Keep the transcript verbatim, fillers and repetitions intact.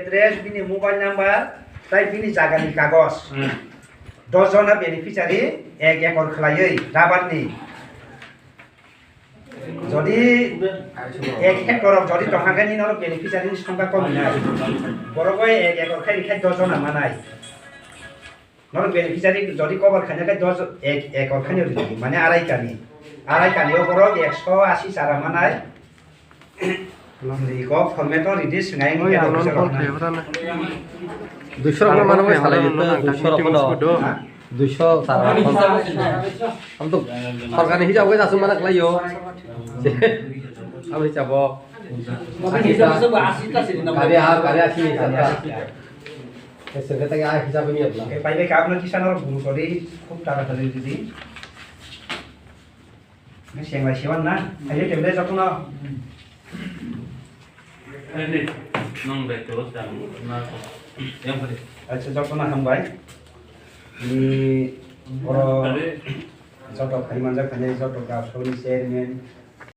Address, bini mobile number, tai bini jagani kagoj. Hmm. Dos jona beneficiary ek ekor khlaiwi rubber ni. Jodi ek hectare jodi tongkha khe nini norok beneficiary ni songkha kom hinai. Borok bai ek ekor khai khai dos jona manai. Norok beneficiary jodi cover khaina khe dos ek ekor khai ri mane arai kani. Arai kani o borok ekso asi chara manai. Ri kok format o ridi swngai ni khe officer rok na. Duiso rok mano bai salai duiso rok mano. Duiso sara. Am to sorkar ni hisab khe jasuk mana khlai yo. Am hisab o. Kari ha kari asi ni sara. Sengke tagi ah hisab ni apna. Pai bai kap na kisa norok bulu kori khub tara tari ridi. Seng lai sewan na, ayo table jotono. Nong bai to sa na. Yang pare. Acha jotono hambai. Ni oro joto khai manjak khai joto gap soni chairman.